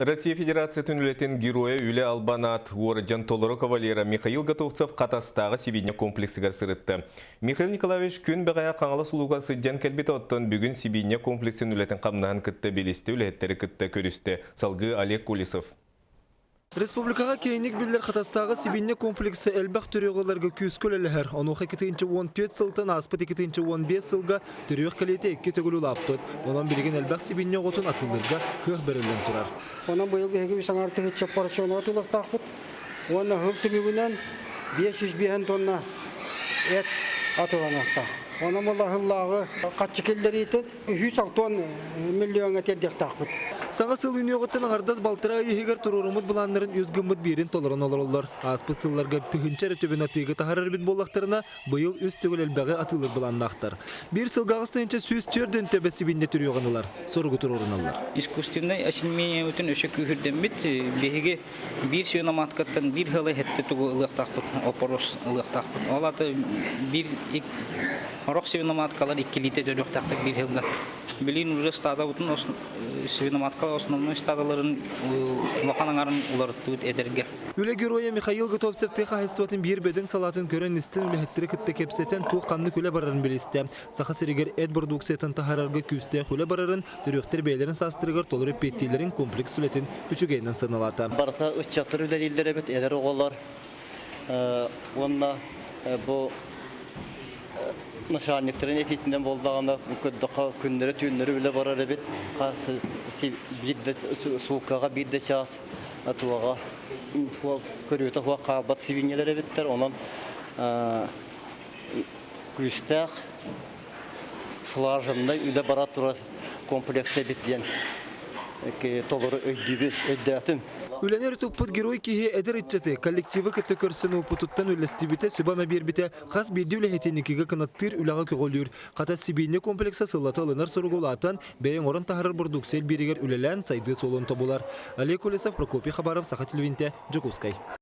Россия Федерациятын үлэтин геройа үлэ албан аат уордьан толору кавалера Михаил Готовцев Хатастааҕы сибиинньэ комплексыгар сырытта. Михаил Николаевич күн бэҕэһээ Хаҥалас улууга сылдьан кэлбит, оттон бүгүн сибиинньэ комплексын үлэтин хамнаһын кытта билистэ, үлэһиттэри кытта көрүстэ. Салгыы Олег Колесов. Республикаҕа киэҥник биллэр Хатастааҕы сибиинньэ комплекса элбэх төрүөҕү ыларга күүскэ үлэлэһэр. Онуоха 2014 сылтан ааспыт 2015 сылга төрүөх кэлиитэ икки төгүл улааппыт. Онон билигин элбэх сибиинньэ оҕотун атыылыырга кыах бэриллэн турар. Онон быйыл биһиги үс аҥаар тыһыынча порциону атыылыахтаахпыт. Уонна сыл түмүгүнэн 505 тонна эт атыыланыахтаах. Онон буолла сыллааҕы хаччы киллэриитин 160 миллиоҥҥа тиэрдиэхтээхпит. Саҥа сыл үүнүөҕүттэн аҥардас балтараа ый иһигэр туруоруммут былааннарын үс гыммыт биирин толорон олороллор. Ааспыт сылларга тыһыынча эрэ төбөнү атыыга таһарар эбит буоллахтарына, быйыл үс төгүл элбэҕи атыылыыр былааннаахтар. Биир сылга 8 104 төбө сибиинньэ төрүөҕүн ылар соругу туруоруналлар. Искусственнай осеменениебытын өссө күүһүрдэммит. Биһиги биир свиноматкаттан биир ыалы эһэтти тугу ылыахтаахпыт, опорос ылыахтаахпыт. Ол аата биир орох свиноматкалар иккилиитэ төрүөхтээхтэр биир сылга. Билигин уже стадабытын свиноматкалар основной стадаларын улахан аҥарын уларыттыбыт эдэргэ. Үлэ геройа Михаил Готовцев тыа хаһаайыстыбатын биир бөдөҥ салаатын көрөн-истэн үлэһиттэри кытта кэпсэтэн туох ханнык үлэ барарын билистэ. Саха сиригэр эт бородууксуйатын таһаарарга күүстээх үлэ барарын, төрүөхтэр бэйэлэрин саастарыгар толору эппиэттииллэрин комплекс үлэтин үчүгэйинэн сыаналаата. Барыта ыччаттар үлэлииллэр эбит, эдэр оҕолор уонна бу начальниктарын этиитинэн буоллаҕына көрдөххө күннэри-түүннэри үлэ барар эбит. Хас биир да сууккаҕа биир да чаас туоҕа көрүүтэ суох хаалбат сибиинньэлэр эбиттэр. Онон күүстээх слаженнай үлэ бара турар комплекс эбит диэн толору өйдүүбүн, өйдөөтүм. Үлэни өрө туппут герой киһи эдэр ыччаты, коллективы кытта көрсөн уопутуттан үллэстибитэ, сүбэ-ама биэрбитэ хас биирдии үлэһити инникигэ кынаттыыр үлэҕэ көҕүлүүр. Хата сибиинньэ комплекса сыллата ылынар соругу улаатан, бэйэ оҥорон таһаарар бородууксуйа элбииригэр үлэлээн сайдыы суолун тобулар. Олег Колесов, Прокопий Хабаров, Саха телевидениетэ, Дьокуускай.